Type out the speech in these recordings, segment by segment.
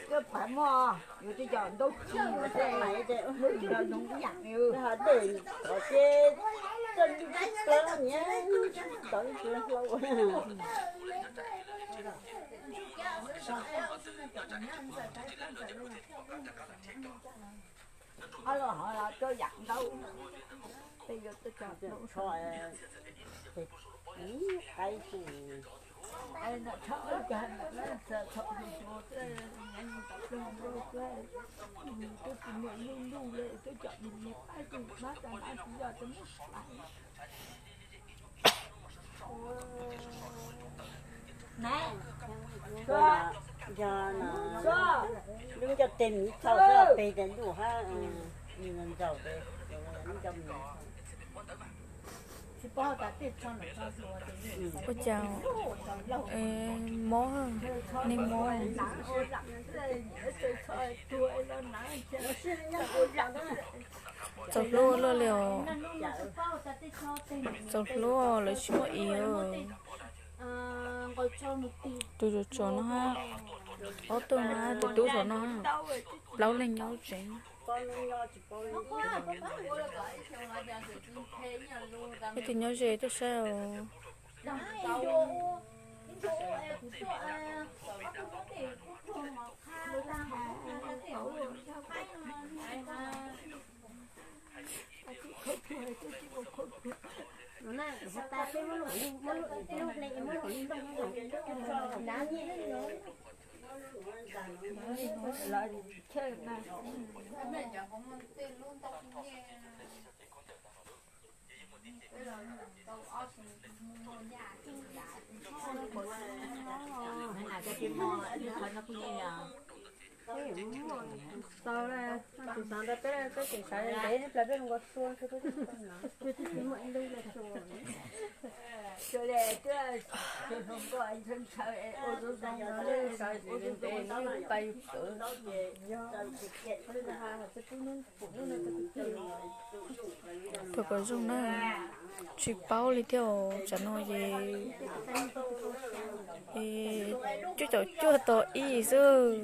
Cov phav muaj yus tej cov ntaub tsis, yus tej mais ces lub tsis los noo ib yam li. Tej qhov ces txoj ntsuj tsis plawv nyiaj tov ib tug hlau. Ob los hov los coj yam ntaub, peb yuav tuaj cog ntaub tsho. Ib qaib tus, twb tsis muaj ib lub ntuj li, twb cov niag qaib tus mab tas mab tsis yog cov muab. Yog lub ncauj teg miv txhau xwb, peg tas ntuj hab, ntsaum tes, lub ncauj miv. Ua cas mob, neeg mob. Txaus hlub luaj li os. Txaus hlub lawv tsis muaj ib. Tus tsov tsov no hab, ob tug no hab, tus tub tsov no, plaub leeg nyob tsev. Ib tug nyob ze tuaj saib os. Xav, tus xav ntawd peb, peb tseem xav ntev ntev peb zoo nkaus sua. Pab kom zoo na, tsis paub li thiab os, tsam no ces cuaj caum cuaj tos ib xwb.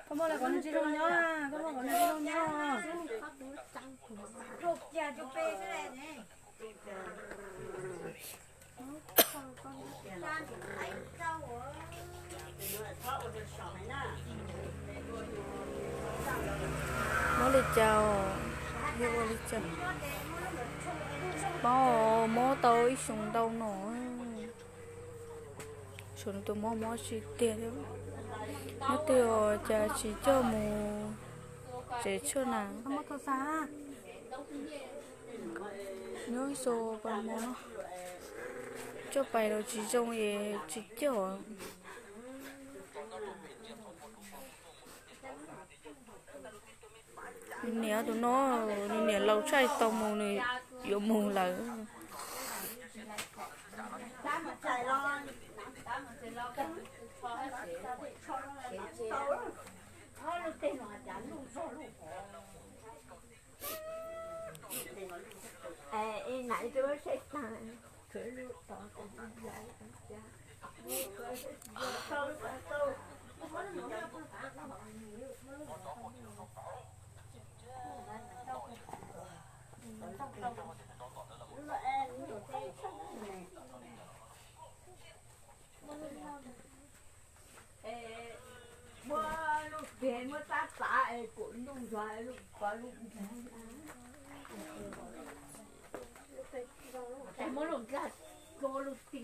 Koj muaj los kom nws tsis zoo nyob, koj muaj kom nws tsis zoo nyob. Mob li cas, ua li cas? Mob, mob tau ib xyoos ntau no. Saum no tus mob mob tsis tiag thiab. Nyob twg os cas tsis coj mus tsev tshuaj na. Nyob xo pas mov no, coj pais los tsis zoo es tsis coj. Nws niam tus no, nws niam laus tshaj tau mus, nws yuav mus lawm. Muab lub teg muab tab tav es kuam ntuj zog lub pov lub. Muab lub nkag kua lub ti.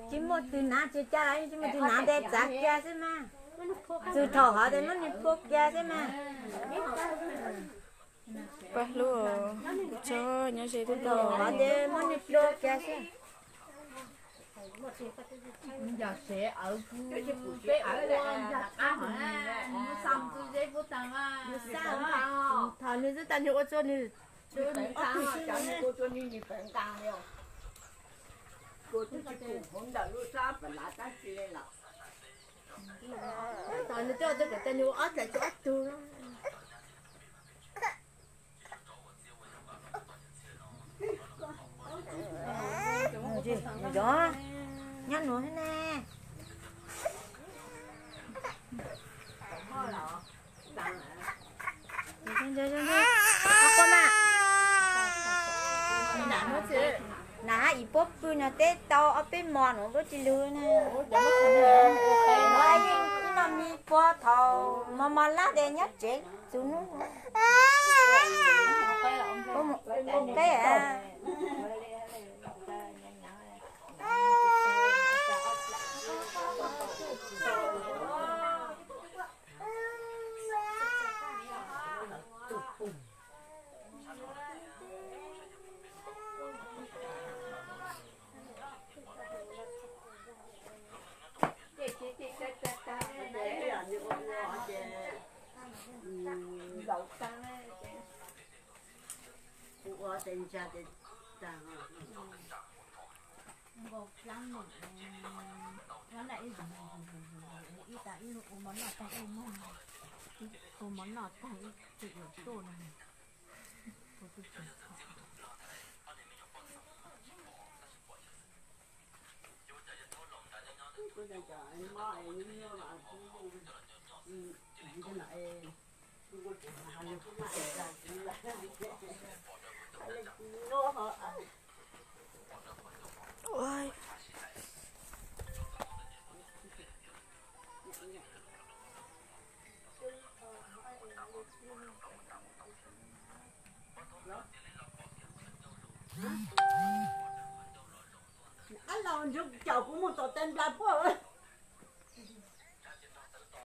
Tsis muaj twg hnav tsis cas, tsis muaj twg hnav ntes txav kiag xwb mas. Txug thaum hov tes muab nws plua kiag xwb mas. Paj hlub, txhob nyob ze tub thaum hov tes muab nws plua kiag xwb. Yog sev awv peb ua yog qab hov, nws xa tus zeb puab tag mas. Thaum nws twb tag nws ua txuag nws Ob tug xwb, cov niag kua tua ni nis pawv nqaa li os. Kua twb tsis pum hauv ntawm lub sab pas lav tab tsi li lawm. Tab tom nws twb ua tau kom tau nws ua ob txhais tau ob tug. Nyob nuav ne. Koj mas, nam ib puab pw no teb tau ob peb mos nuav lub tsis lug na. Ib no me puab thaum mos mos lab tes nyob tsev txug nub. Ua qeb. Kuv ua tes ntsa tes taag. Nkaus dlaab num, ib tas ib ua mov noj taag ib mog, ua mov noj taag ib tug yuav tuaj no. Ab laug ntsug caum kuv moog tom tes nplas puab.